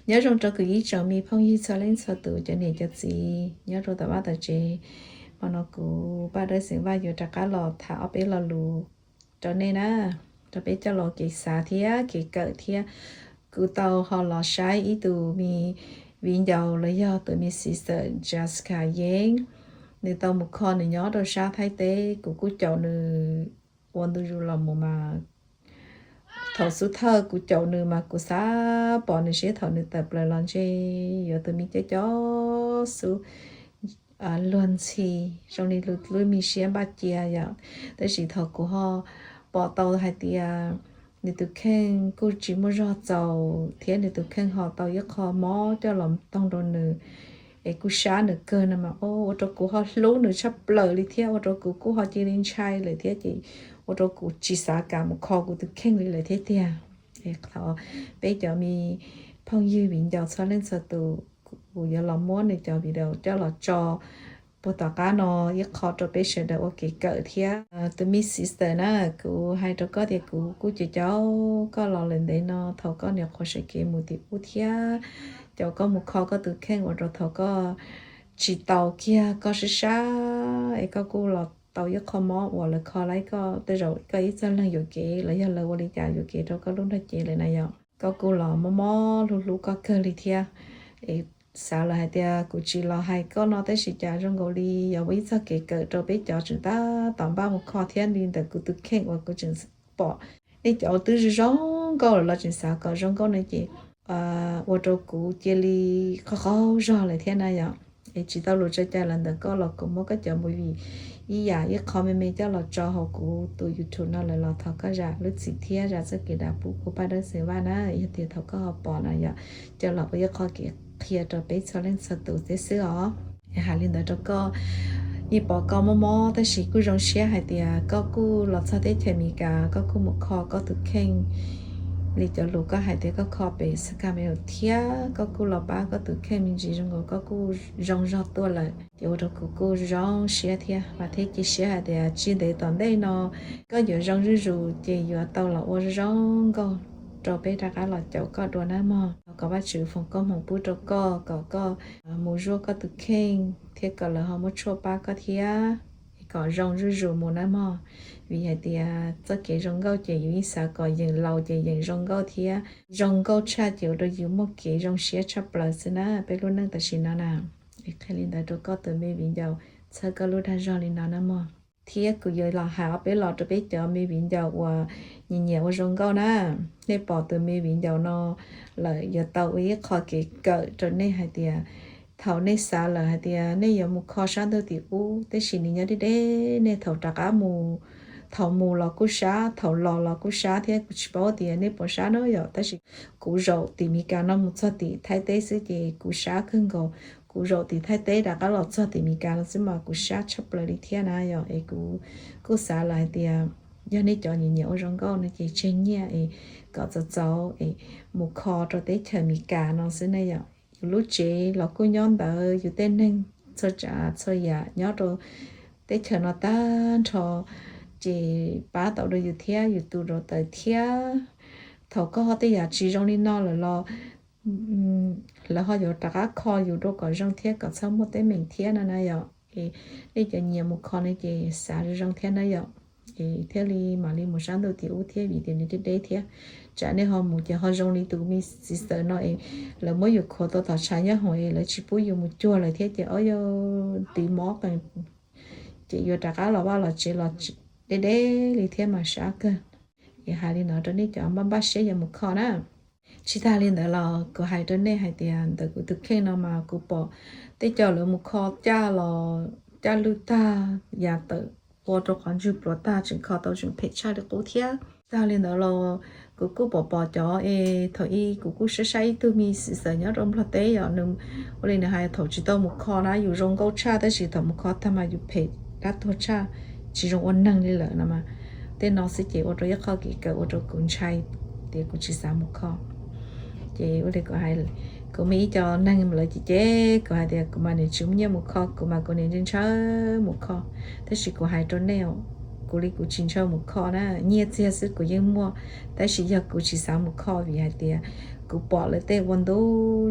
Nyob zoo rau kuv ib tsoom me phooj ywg txhua leej txhua tus, cov niam cov txiv nyob rau tom vaj tom tsev. Hmo no kuv Paj Dawb Xeem Vaj yuav rov qab los tham ob peb lo lus rau nej na, rau peb coj los kev xav thiab kev kawm thiab. Kuv tau ho los saib ib tug me viv ncaus los yog tus me sister Jessica Yeeb, nws tau mus kho nws nyob rau sab Thaib teb. Kuv kuj caum nws ua ntu zus los mus mas thaum xub thawj kuv caum nws mas kuv xav pom nws siab thaum nws tawm plaws los ntshe yuav tus me cov cov xub luag ntxhi zoo li lub me siab npaj cia yom. Tab sis thaum kuv ho pom tau hais tias nws tus kheej kuj tsis muaj zog txaus thiab nws tus kheej ho tau ib qho mob coj los toog rau nws es kuj sab nws kawg no mas ua rau kuv ho hlub nws tshaj plaws li thiab ua rau kuv kuj ho cia li ntshai lawm thiab ces ua rau kuv tsis xav kam mus kho kuv tus kheej li lawm thiab tiag. Thov peb cov me phooj ywg viv ncaus txhua leej txhua tus, kuv yuav los muab nws cov video coj los tso puag tom qab no ib qho rau peb sawv daws ua kev kawm thiab. Tus me sister na, kuv hais rau koj tias kuv kuj caum caum koj los lawm ntev no thaum koj nyuam qhuav sawv kev mus tim ub thiab caum koj mus kho koj tus kheej ua rau thaum koj tsis tau kiag koj sab sab es koj kuj los tau ib qho mob uas lawv kho laib koj tej zaum koj ib txoj leeg yuam kev los yog lawv ua li cas yuam kev rau koj lub nrog cev lawm na yom. Koj kuj los mob mob hlub hlub koj kawg li thiab. Es xav lawm hais tias kuv tsis los hais koj no tab sis cas zoo nkaus li yog ua ib txoj kev kawm rau peb cov tseem tab tom npaj mus kho thiab li ntawm kuv tus kheej uas kuv tseem pom nej cov twb zoo zoo nkauj lawm los tseem xav kom zoo nkauj no ces ua rau kuv cia li qaug qaug zog lawm thiab na yom. Es tsis tau lus tso cai los ntawm koj los kuv muab koj cov movie ib yam ib qho me me coj los tso hauv kuv tus YouTube no lawm los thov koj zam lub txim thiab zam txoj kev dag pub kuv Paj Dawb Xeem Vaj na. Yog tias thaum koj ho pom no yom, coj los ua ib qho kev qhia rau peb txhua leej txhua tus thiab xwb os. Hais li ntawd rau koj, yeej pom koj mob mob tab sis kuj zoo siab hais tias koj kuj los txog teb chaws Amelikas koj kuj mus kho koj tus kheej li cov lus koj hais tias koj kho pem Sacramento thiab koj kuj los pab koj tus kheej me ntsis zoo nkaus koj kuj zoo zog tuaj lawm ces ua rau kuv kuj zoo siab thiab vam thiab cia siab hais tias tsis ntev tom ntej no koj yuav zoo zuj zus ces yuav tau los ua zoo nkauj rau peb rov qab los caum koj dua nawb mog. Kom Vajtswv foom koob hmoov pub rau koj kom koj mus zuaj koj tus kheej thiab kom lawv ho muab tshuaj pab koj thiab kom zoo zuj zus mus nawb mog. Vim hais tias txoj kev zoo nkauj ces yus yeej xav kom yeem laus ces yeem zoo nkauj thiab zoo nkauj tshaj ces ua rau yus muaj kev zoo siab tshaj plaws xwb na peb lub neej tam sim no na. Qhia li ntawd rau koj tus me viv ncaus txhawb koj lub dag zog li no na mog. Thiab kuv yuav los hais ob peb los rau peb cov me viv ncaus uas nyiam nyiam ua zoo nkauj na. Nej pom tus me viv ncaus no lawm yuav tau ua ib qho kev kawm rau nej hais tias thaum nej xav lawm hais tias nej yuav mus kho sab ntuj tim ub tab sis nws nyob deb deb, nej thaum rov qab mus, thaum mus los kuj sab, thaum los los kuj sab thiab. Kuv tsis paub tias nej puas sab na yom, tab sis kuv zaum tim Meskas no mus txog tim Thaib teb xwb ces kuv sab kawg nkaus. Kuv zaum tim Thaib teb rov qab los txog tim Meskas no xwb mas kuv sab tshaj plaws li thiab na yom. Es kuv kuj xav lawm hais tias yog nej cov nyiam nyiam ua zoo nkauj no ces tseg nyiaj es kom txaus txaus es mus kho rau teb chaws Amelikas no xwb na yom. Yus lub tsev los kuj nyob ntawd, yus tej neeg txhua tsav txhua yam nyob rau teb chaws no tag nrho ces pab tau rau yus thiab, yus tus rau taws thiab. Thaum koj ho tej yam tsis zoo li no lawm los lawv ho yuav rov qab kho yus dua kom zoo thiab kom txhob muaj teeb meem thiab no na yom. Es nej cov nyiam mus kho no ces xav zoo zoo thiab na yom. Es thiaj li mam li mus sab ntuj tim ub thiab vim tias nws deb deb thiab. Tsam nej ho mus ces ho zoo li tus me sister no es lawv muab yus khuav tau tom tshav nyob hoom es lawv tsis pub yus mus cuag lawm thiab ces ob yog tiv mob qees ces yuav rov qab los vaj los tsev los deb deb li thiab mas sab kawg. Es hais li no rau nej cov npaj npaj siab yuav mus kho na. Tsis tag li ntawd los kuv hais rau nej hais tias ntawm kuv tus kheej no mas kuv pom tej co lawv mus kho caj los caj lwj tag, yam tawm ua rau qhov ntswg pluav tag tseem kho tau tseem phem tshaj li qub thiab. Tag li ntawd los kuv kuj pom pom cov es thaum ub kuv kuj saib saib ib tug me sister nyob rau Nplog teb yom, nws ua li nws hais thaum tsis tau mus kho na yus zoo nkauj tshaj tab sis thaum mus kho tag mas yus phem dab tuag tshaj, tsis zoo ua neeg li lawm no mas. Tej no xwb ces ua rau ib qho kev kawm ua rau kuv ntshai tias kuv tsis xav mus kho. Ces ua li kuv hais, kuv muaj ib co neeg lawv ces ces kuv hais tias kuv mas niam tsis muaj nyiaj mus kho, kuv mas kuv niam ntshaw ntshaw mus kho. Tab sis kuv hais rau nej os, Kuv li kuv tsis ntshaw mus kho na, nyiaj txiag xwb kuv yeej muaj, tab sis yog kuv tsis xav mus kho vim hais tias kuv pom lawv tej ua ntu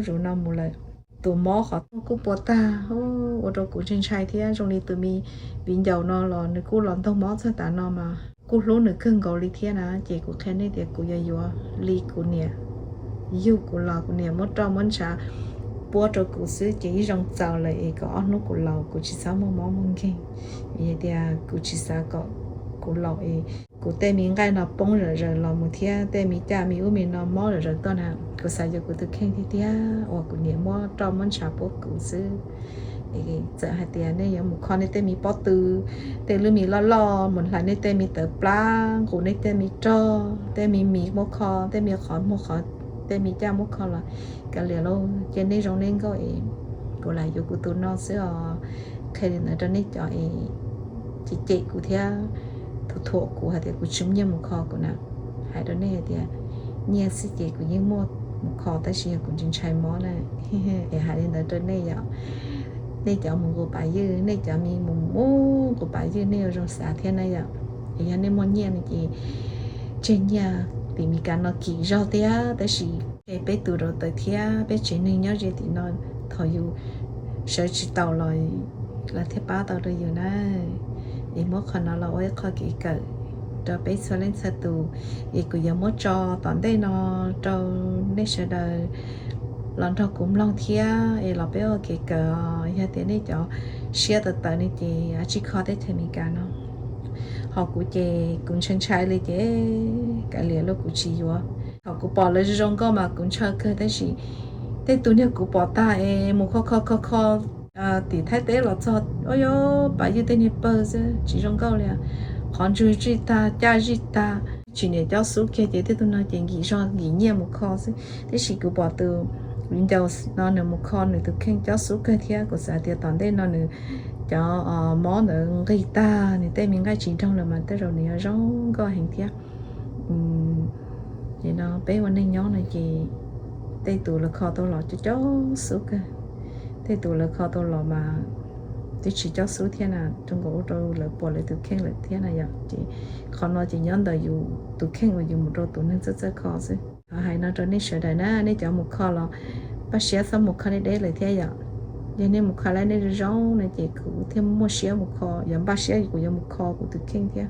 zus no mus lawm. Tus mob qhov rooj kuj puas tag, ua rau kuv ntshai ntshai thiab. Zoo li tus me viv ncaus no los nws kuj los ntaus mob txog tav no mas kuj hlub nws kawg nkaus li thiab na. Ces kuv qhia nej tias kuv yuav yuav li kuv niam yug kuv los kuv niam muab roj muab ntshav puab rau kuv xwb ces ib zoo txaus lawm es kom ob hnub kuv laus kuv tsis txhob muaj mob muaj nkeeg. Vim tias kuv tsis xav kom kuv laus es kuv tej me nqaij no poob zom zaws los mus thiab tej me caj me ub me no mob zom zaws tuaj na. Kuv xav yuav kuv tus kheej tiag tiag uas kuv niam muab roj muab ntshav puab kuv xwb. Txawm hais tias nej yuav mus kho nej tej me pob tw, tej lub me loj loj, mus hlais nej tej me tawv plab, nqus nej tej me roj, tej me mis muab kho, tej me qhov muag qhov, tej me caj muab kho los kav liam lauj, cia nej zoo nej nkauj es kuv lam yuav kuv tus no xwb os. Qhia li ntawd rau nej cov es cem cem kuv thiab thuam thuam kuv hais tias kuv tsis muaj nyiaj mus kho kuv na. Hais rau nej hais tias nyiaj xwb ces kuv yeej muaj mus kho tab sis yog kuv ntshai ntshai mob na. Es hais li ntawd rau nej yom. Nej cov mus nqus pas ywj, nej cov me mus mus nqus pas ywj nej yuav zoo xav thiab na yom. Es yog nej muaj nyiaj no ces tseg nyiaj tim Meskas no kim zog thiab tab sis peb tus rau taws thiab peb tsev neeg nyob ze tim no thaum yus sawv tsis taus los lawv thiaj pab tau rau yus na. Es muab qhov no los ua ib qho kev kawm rau peb txhua leej txhua tus. Es kuv yuav muab tso tom ntej no rau nej sawv daws los nrog kuv mloog thiab es los peb ua kev kawm os. Yog tias nej cov siab tawv tawv ne ces tsis kho teb chaws Amelikas no. Ho kuv ces kuv ntshai ntshai li ces kav liam lauj, kuv tsis yuav. Thaum kuv pom lawv zoo zoo nkauj mas kuv ntshaw kawg tab sis tej tus niag kuv pom tag es mus kho kho kho kho tim Thaib teb los txog, ua yog pas ywj tej niag pawg xwb tsis zoo nkauj li. Qhov ntswg zij tag, caj zij tag, tsis niam cob xub kiag ces tej tug no ces nkim zog nkim nyiaj mus kho xwb. Tab sis kuv pom tus viv ncaus no nws mus kho nws tus kheej cob xub kawg thiab kuv xav tias tom ntej no nws cov mob ntawd nqis tag, nws tej me nqaij tsis nrog lawm mas tej zaum nws yuav zoo nkauj heev thiab. No peb ua neeg nyob no ces tej tus lawv kho tau los cob cob xub kawg, tej tus lawv kho tau los mas twb tsis cob xub thiab na, rau nkaus ua rau lawv puas lawv tus kheej lawm thiab na yom. Ces qhov no ces nyob ntawm yus tus kheej uas yus mus rau tus neeg txawj txawj kho xwb. Hais no rau nej sawv daws na, nej cov mus kho los npaj siab txhob mus kho deb deb lawm thiab yom. Yog nej mus kho lawm nej zoo zoo no ces kuv thiaj muaj siab mus kho, yuav npaj siab kuv yuav mus kho kuv tus kheej thiab.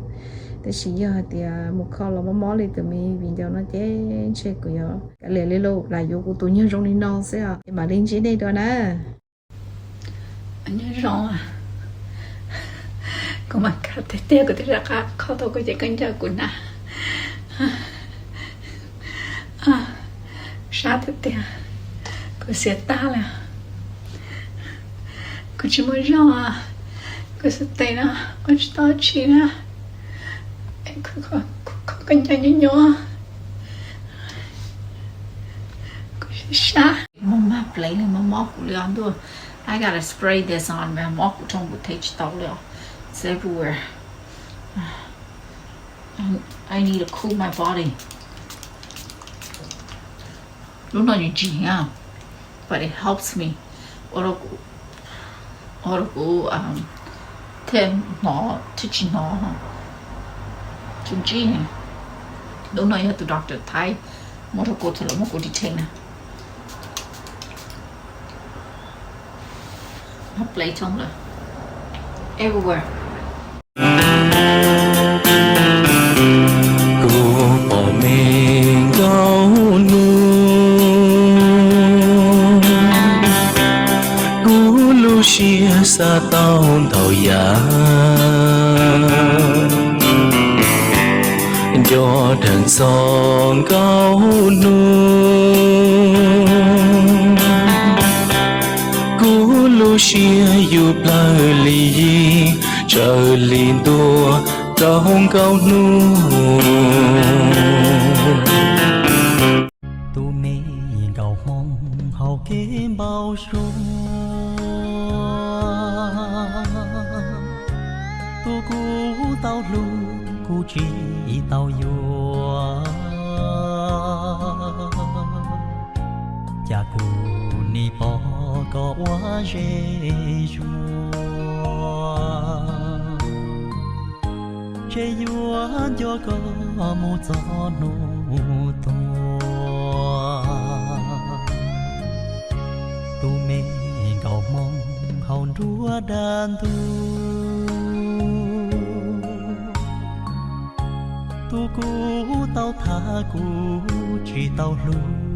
Tab sis yog hais tias mus kho los mob mob li tus me viv ncaus no ces ntshe kuv yuav kav liam li lauj, lam yuav kuv tus nyuag zoo li no xwb os. Es mam li ntsib nej dua na. Nyob zoo, kuv mam khav tiag tiag kuv twb rov qab kho tau kuv ces koj nco kuv na. Sab tiag tiag, kuv xiam tag li. Kuv tsis muaj zog, kuv xav tes no ua tsis tau tsi na. Kuv kho koj nco nyuaj nyuaj, kuv sab. Mob mag plev li, mob mob kuv li os ntuj. I gotta spray this on, mas mob kuv rau kuv thev tsis tau li os. It's everywhere. I need to cool my body. Lub no nws ntsim heev, but it helps me. Ua rau kuv, ua rau kuv thiaj hnov, thiaj tsis hnov tsis ntsib. Lub no yog tus doctor Thaib muab rau kuv thaum lawv muab kuv detect na. Everywhere. Kuv pom me nkauj hnub, kuv lub siab xav tau ntau yam. Nco dheev txog nkauj hnub, kuv lub siab yus plawg li yig, tsawg li ntua rau nkauj hnub. Tus me nkauj Hmoob hauv kev npau suav, tus kuv tau hlub kuv tsis tau yuav, cas kuv nim pom koj ua zej zuag. Ntshe yuav nco koj mus txog hnub tuag. Tus me nkauj Hmoob hauv nruab dab ntub, tus kuv tau tham kuv tsis tau hlub.